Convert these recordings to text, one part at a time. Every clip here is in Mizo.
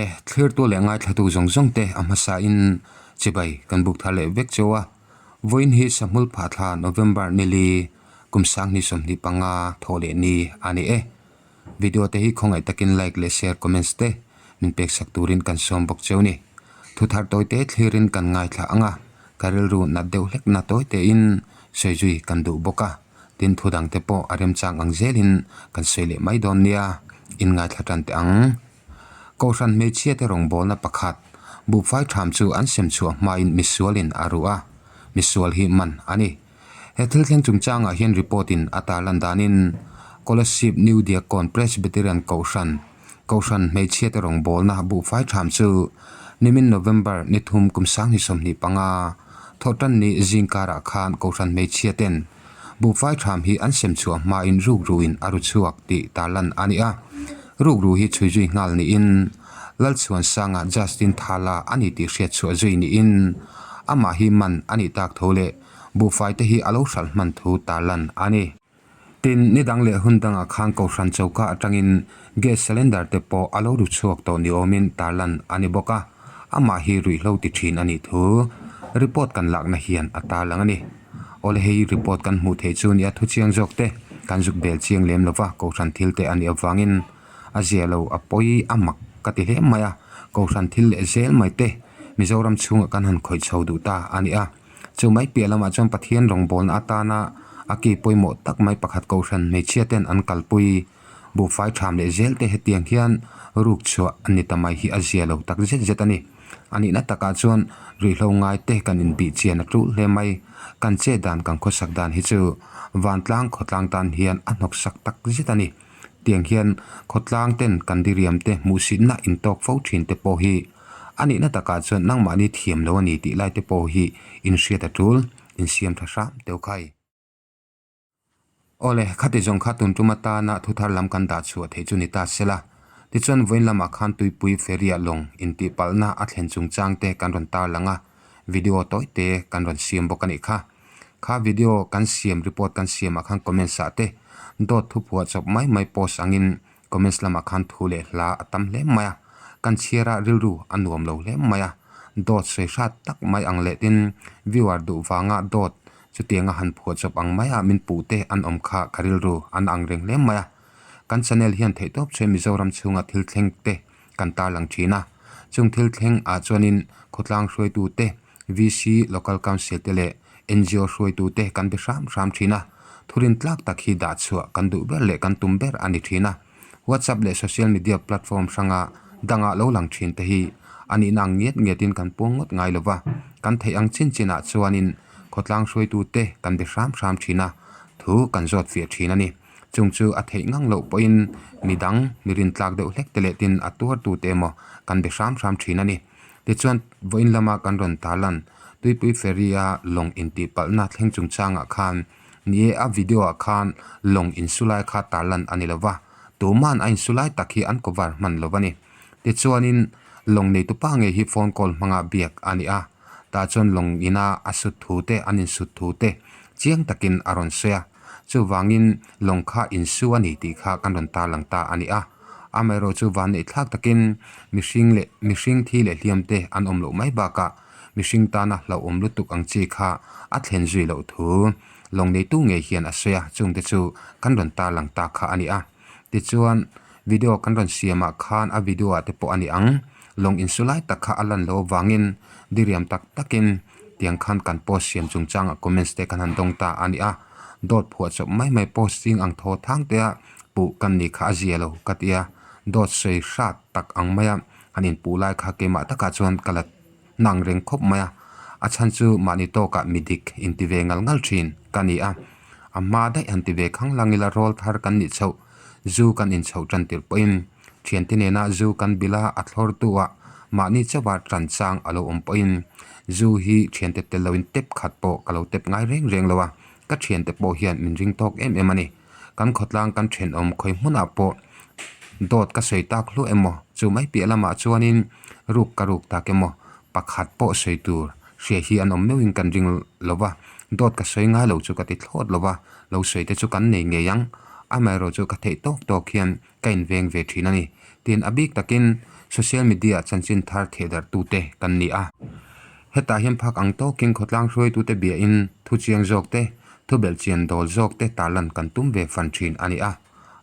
Awle, thlirtu leh ngaithlatu zawng zawng te a hmasa in chibai kan buk thar leh vek cheu a. Vawiin hi Sahmul Phathla November nili kum 2025 thawh leh ni a ni e. Video te hi khawngaih takin like leh share comments te min pek sak turin kan sawm bawk cheu ni. Thu thar tawi te thlirin kan ngaithla ang a, ka rilru nat deuh hlek na tawi tein sawi zui kan duh bawk a, tin thu dang te pawh a remchang ang zelin kan sawi leh mai dawn nia, in ngaithla tan teh ang. Kohhran hmeichhia te rawngbawlna pakhat, buhfai tham chu an sem chhuah hmain misualin a ruh a, misual hi man a ni. He thil thleng chungchangah hian report in a tarlan danin Kolasib New Diakkawn Presbyterian Kohhran, Kohhran hmeichhiate rawngbawlna buhfai tham chu nimin November ni thum kum 2025 thawhtanni zingkarah khan Kohhran hmeichhiaten buhfai tham hi an sem chhuah hmain rukruin a ru chhuak tih tarlan a ni a. Rukru hi chhui zui nghal niin Lalchhuansanga Justin Thala a ni tih hriat chhuah zui niin amah hi man a nih tak tho leh Buhfai te hi a lo hralh hman thu tarlan a ni. Tin, ni dang leh hun dangah khan Kohhran choka atangin gas cylinder te pawh a lo ru chhuak tawh ni awmin tarlan a ni bawk a, amah hi ruihhlo ti thin a nih thu report kan lakna hian a tarlang a ni. Awle hei report kan hmuh theih chu nia thu chiang zawk te kan zuk bel chiang lem lova Kohhran thil te a nih avangin a zia lo a pawi a mak ka ti hle mai a, Kohhran thil leh zel mai te Mizoram chhungah kan han khawih chho duh ta a ni a. Chu mai piah lamah chuan Pathian rawngbawlna atana a ki pawimawh tak mai pakhat Kohhran hmeichhia ten an kalpui buhfai tham leh zel te hetiang hian ruk chhuah an ni ta mai hi a zia lo tak zet zet a ni. A nihna takah chuan ruihhlo ngai te kan inbih chian a tul hle mai. Kan chet dan kan khawsak dan hi chu vantlang khawtlang tan hian a hnawksak tak zet a ni. Tiang hian khawtlang ten kan diriam te hmuhsitna intawk fo thin te pawh hi A nihna takah chuan nangmahni thiam lo a ni tih lai te pawh hi inhriat a tul, insiam tha hram teuh khai. Awle, khati zawng kha tun tum atana thu thar lam kan dah chhuah theih chu ni ta se la. Tichuan vawiin lamah khan tuipui ferry-ah lawng intihpalhna a thlen chungchang te kan rawn tarlang a, video tawi te kan rawn siam bawk a nih kha. Kha video kan siam report kan siamah khan comments ah te dawt thuphuah chawp mai mai post angin Comments lamah khan thu leh hla a tam hle mai a, kan chhiara rilru a nuam lo hle mai a, dawt sawi hrat tak mai ang leh tin viewer duh vanga dawt chutianga han phuah chawp ang maia min puh te an awm kha ka rilru an ang reng hle mai a. Kan channel hian theihtawp chhe Mizoram chhunga thil thleng te kan tarlang thin a, chung thil thleng ah chuanin khawtlang hruaitu te, VC, Local Council te leh ngo hruaitu te kan be hram hram thin a, thurin tlak tak hi dah chhuah kan duh ber leh kan tum ber a ni thin a. WhatsApp leh social media platform hranga danga lo lang thin te hi a nihna ang ngiat ngiatin kan puang ngawt ngai lo va, kan theih ang chin chinah chuanin khawtlang hruaitu te kan be hram hram thin a, thu kan zawt fiah thin a ni. Chung chu a theih ngang loh pawhin midang mi rintlak deuh hlek te leh tin a tuartu te emaw kan be hram hram thin a ni. Tichuan, vawiin lama kan rawn tarlan Tuipui Ferry-a lawng intihpalhna thleng chungchangah khan ni e, a video-ah khan lawng insu lai kha tarlan a ni lo va, tuma'n a insu lai tak hi an cover hman lo a ni. Tichuanin, lawng neitupa ngei hi phone call hmanga biak a ni a, tah chuan lawng ina a sut thu te, an insut thu te chiang takin a rawn sawi a. Chuvangin, lawng kha insu a ni tih kha kan rawn tarlang ta a ni a. Amaherawh chu vanneih thlak takin mihring leh mihring thi leh hliam te an awm loh mai bakah mihring tana hlauhawm lutuk ang chi kha a thlen zui loh thu lawng neitu ngei hian a sawi a, chungte chu kan rawn tarlang ta kha a ni a. Tichuan, video kan rawn siamah khan a video ah te pawh a ni ang, lawng insu lai tak kha a lan loh avangin diriam tak takin tiang khan kan post siam chungchangah comments te kan han dawng ta a ni a, dawt phuah chawp mai mai posting ang thaw thang te a Puh kan nih kha a zia lo ka ti a, dawt sawi hrat tak ang mai a, an inpuh lai kha keimah takah chuan ka la hnang reng khawp mai a, a chhan chu mahni tawkah mi dik inti ve ngal ngal thin ka ni a, a hma daih han ti ve khang lang ila rawl thar kan nih chhoh, zu kan inchhoh tan tirh pawhin thiante nena zu kan bilh a, a thlawr tu ah mahni chauha tan chang a lo awm pawhin zu hi thiante tel loin tep khat pawh ka lo tep ngai reng reng lo a, ka thiante pawh hian min ring tawk em em a ni. Kan khawtlang kan thenawm khawi hmunah pawh dawt ka sawi tak hluah emaw chu mai piah lamah chuanin ruk ka ruk tak emaw pakhat pawh sawi tur hria hi an awm meuhin kan ring lo va, dawt ka sawi ngai lo chu ka ti thlawt lo va, lo sawi te chu kan nei ngei ang. Amaherawh chu ka theih tawk tawk hian ka inveng ve thin a ni. Tin, a bik takin social media chanchin thar thehdarhtute kan ni a. Hetah hian phak ang tawkin khawtlang hruaitute biahin thu chiang zawk te, thu belhchian dawl zawk te tarlan kan tum ve fan thin a ni a.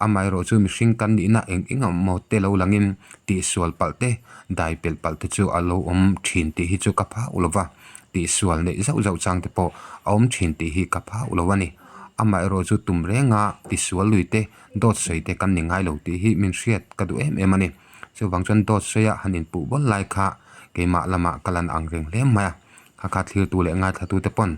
Amaherawh chu mihring kan nihna eng eng emaw te lo langin tihsual palh te, dai pelh palh te chu a lo awm thin tih hi chu ka phau lo va, tihsual neih zauh zauh chang te pawh a awm thin tih hi ka phau lo a ni. Amaherawh chu tum renga tisual lui te, dawt sawi te kan ni ngai lo tih hi min hriat ka duh em em a ni. Chuvang chuan dawt sawia han inpuh bawl lai kha keimah lamah ka lan ang reng hle mai a. Kha kha thlirtu leh ngaithlatute pawn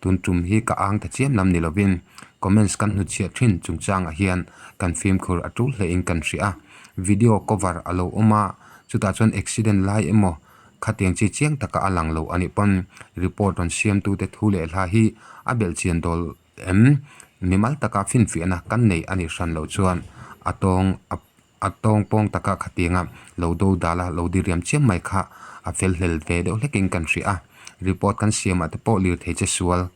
tun tum hi ka ang ta chiam lam ni lovin comments kan hnutchhiah thin chungchangah hian kan fimkhur a tul hlein kan hria a. Video cover a lo awm a, chutah chuan accident lai emaw khatiang chi chiang taka a lang lo a nih pawn report rawn siamtute thu leh hla hi a belhchian dawl em? Mimal taka finfiahna kan nei a nih hran loh chuan a tawng a A tawng pawng taka khatianga lo do dal a, lo diriam chiam mai kha a fel hlel ve deuh hlekin kan hria a. Report kan siamah te pawh lirthei che sual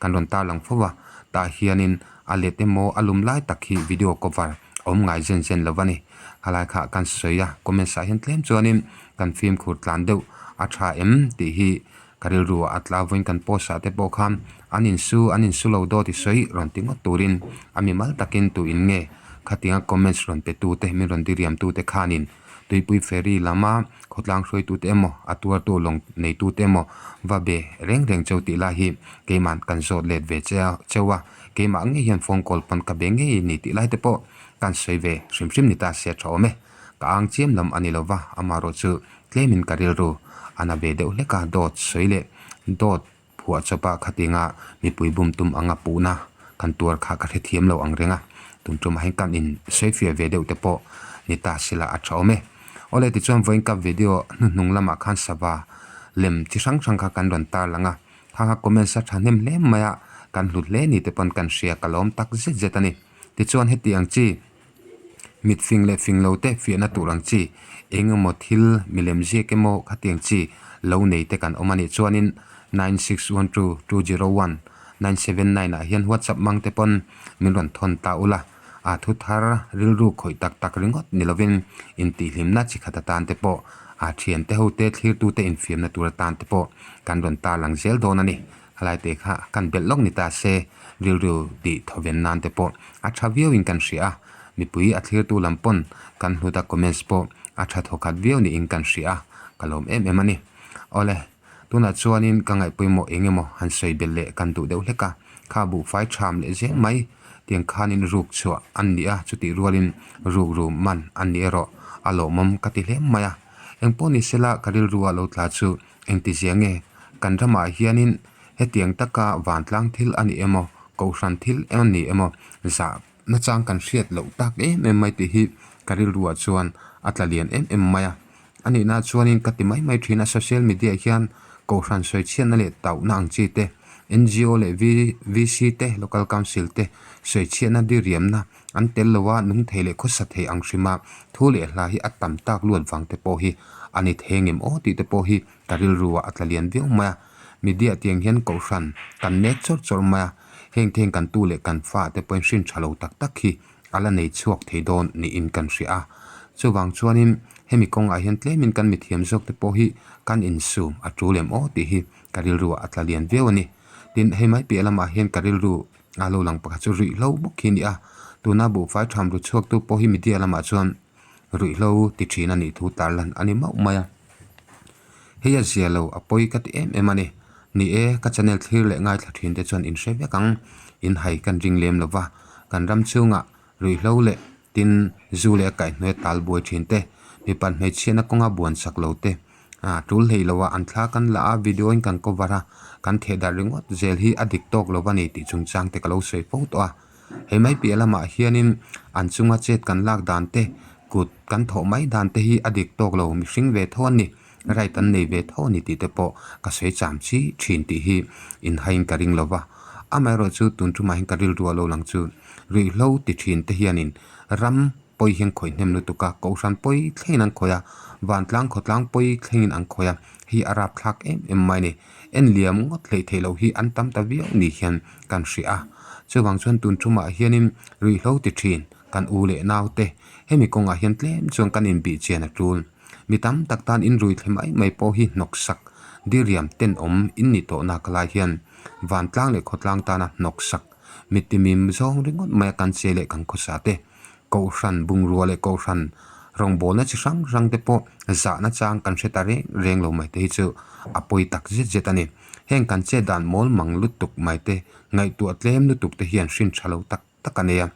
kan rawn tarlang fo va, tah hianin a let emaw a lum lai tak hi video cover a awm ngai zen zen lo a ni. Khalai kha kan sawi a, comments ah hian tlem chuanin kan fimkhur tlan deuh a tha em tih hi Ka rilru a tla vawiin kan post ah te pawh khan an insu an insu lo dawt i sawi rawn ti ngawt turin a mimal takin tu in nge khatianga comments rawn pe tu te min rawn diriam tu te khanin tuipui ferry lama khawtlang hruaitu te emaw a tuartu lawng neitu te emaw va be reng reng cheu tih lai hi keimah kan zawt let ve che a cheu a keimah ngei hian phone call pawn ka be ngei ni tih lai te pawh kan sawi ve hrim hrim ni ta se a tha awm e. Ka ang chiam lam a ni lo va, amaherawh chu tlemin ka rilru a na ve deuh hlek a, dawt sawi leh dawt phuah chawpa khatinga mipui bum tum anga puhna kan tuar kha ka hrethiam lo ang reng a, tun tumah hian kan in sawifiah ve deuh te pawh ni ta sela a tha awm e. Awle tichuan vawiin ka video hnuhnung lamah khan sava lem chi hrang hrang kha kan rawn tarlang a, kha kha comments a thahnem hle mai a, kan hlut hle ni te pawn kan hria ka lawm tak zet zet a ni. Tichuan hetiang chi. Mit fing leh fing lo te fiahna tur ang chi eng emaw thil milem ziak emaw khatiang chi lo nei te kan awm a nih chuanin 9612201979 ah hian whatsapp hmang te pawn min rawn thawn ta ula a thu thar rilru khawih tak tak ringawt ni lovin intihhlimna chi khat atan te pawh a thiante ho te thlirtute infiamna tur atan te pawh kan rawn tarlang zel dawn a ni. Helai te kha kan belh lawk ni ta se, rilru tih thawven nan te pawh a tha viau in kan hria a, mipui a thlirtu lam pawn kan hlut a comments pawh a tha thawkhat viau niin kan hria a, ka lawm em em a ni. Awle, tunah chuanin ka ngaihpawimawh eng emaw han sawi belh leh kan duh deuh hlek a, kha buhfai tham leh zel mai tiang khanin ruk chhuah an ni a, chutih rualin rukru man an ni erawh a lawmawm ka ti hle mai a, engpawh ni sela ka rilru a lo tla chu Engtizia nge kan ramah hianin hetiang taka vantlang thil a ni emaw, kohhran thil a ni emaw zah nachang kan hriat loh tak em em mai tih hi ka rilruah chuan a tla lian em em mai a. A nihna chuanin ka ti mai mai thin a, social media hian kohhran sawichhiatna leh tauhna ang chi te, ngo leh VC te, local council te sawichhiatna diriamna an tel lo a, nung thei leh khawsa thei ang hrima thu leh hla hi a tam tak luat vang te pawh hi a ni thei ngem aw tih te pawh hi ka rilru ah a tla lian viau mai a. Media tiang hian kohhran kan nek chawrh chawrh mai a, heng theng kan tu leh kan fa te pawhin hrin tha lo tak tak hi a la nei chhuak thei dawn niin kan hria a. Chuvang chuanin hemi kawngah hian tlemin kan mithiam zawk te pawh hi kan insum a tul em aw tih hi ka rilru ah a tla lian viau a ni. Tin, hei mai piah lamah hian ka rilru A lo lang pakhat chu ruihhlo bawk hi a ni a, tuna buhfai tham ru chhuaktu pawh hi media lamah chuan ruihhlo ti thin a nih thu tarlan a ni mauh mai a. Hei a zia lo a pawi ka ti em em a ni. Ni e, ka channel thlir leh ngaithla thin te chuan in hre vek ang, in hai kan ring lem lo va, kan ram chhungah ruihhlo leh tin zu leh a kaihhnuai tal buai thin te, mipa hmeichhiatna kawnga buan sak lo te, A tul hlei lo a, an thla kan la a, video in kan cover a, kan theh darh ringawt zel hi a dik tawk lo a ni tih chungchang te ka lo sawi fo tawh a. Hei mai piah lamah hianin an chunga chet kan lak dan te, kut kan thawh mai dan te hi a dik tawk lo, mihring ve tho an ni, right an nei ve tho a ni tih te pawh ka sawi cham chi thin tih hi inhaiin ka ring lo va. Amaherawh chu tun tumah hian ka rilru a lo lang chu ruihhlo ti thin te hianin ram pawi hi an khawih hnem lutuk a, kohhran pawi thlengin an khawih a, vantlang khawtlang pawi thlengin an khawih a, hei a rapthlak em em mai a ni. En liam ngawt hleih theih loh hi an tam ta viau ni hian kan hria a. Chuvang chuan tun tumah hianin ruihhlo ti thin kan u leh nau te hemi kawngah hian tlem chuan kan inbih chian a tul. Mi tam tak tan inrui thle mai mai pawh hi hnawksak diriam tenawm in nih tawh nak lai hian vantlang leh khawtlang tana hnawksak mittimim zawng ringawt maia kan che leh kan khawsa te. Kohhran bungrua leh kohhran rawngbawlna chi hrang hrang te pawh zahna chang kan hre ta reng reng lo mai te hi chu a pawi tak zet zet a ni. Heng kan chet dan mawl mang lutuk mai te, ngaihtuah tlem lutuk te hian hrin tha lo tak tak a nei a.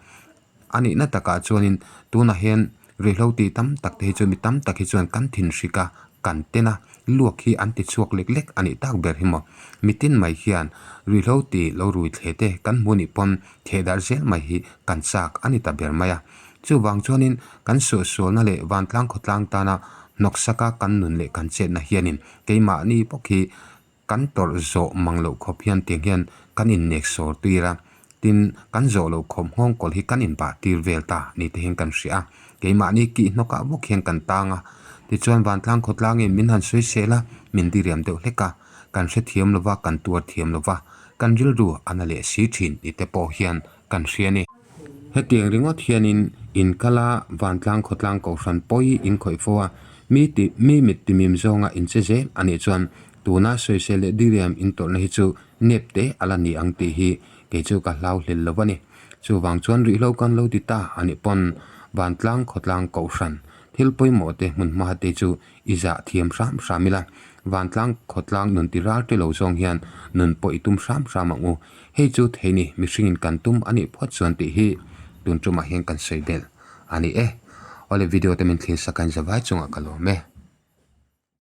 A nihna takah chuanin tunah hian ruihhlo tih tam tak te hi chu mi tam tak hi chuan kan thinhrik a, kan ten a, luak hi an ti chhuak lek lek a nih tak ber hi maw. Mitin mai hian ruihhlo tih lo rui thle te kan hmuh nih pawn theh darh zel mai hi kan chak a ni ta ber mai a. Chuvang chuanin kan suahsualna leh vantlang khawtlang tana hnawksaka kan nun leh kan chetna hianin keimahni bawk hi kan tawrh zawh mang loh khawp hian tiang hian kan innek sawr tir a, tin kan zawh loh khawp nghawng kawl hi kan inbah tir vel ta ni te hian kan hria a. Keimahni kih hnawkah bawk hian kan tang a, tichuan vantlang khawtlangin min han sawi sel a, min diriam deuh hlek a, kan hrethiam lova kan tuar thiam lova kan rilru a na leh si thin tih te pawh hian kan hria a ni. Hetiang ringawt hianin in kal a, vantlang khawtlang kohhran pawi in khawih fo a, mi ti mi mit ti mim zawnga in che zel a nih chuan tuna sawisel leh diriam in tawrhna hi chu nep te a la ni ang tih hi kei chu ka hlau hlel lo a ni. Chuvang chuan rihlo kan lo ti ta a nih pawn vantlang khawtlang kohhran thil pawimawh te hmun hma te chu I zah thiam hram hram ila, vantlang khawtlang nun ti ral te lo zawng hian nun pawh i tum hram hram ang u. Hei chu thei ni, mihringin kan tum a nih phawt chuan tih hi tun tumah hian kan sawi belh a ni e. Awle video te min thlir sak a in zavai chungah ka lawm e.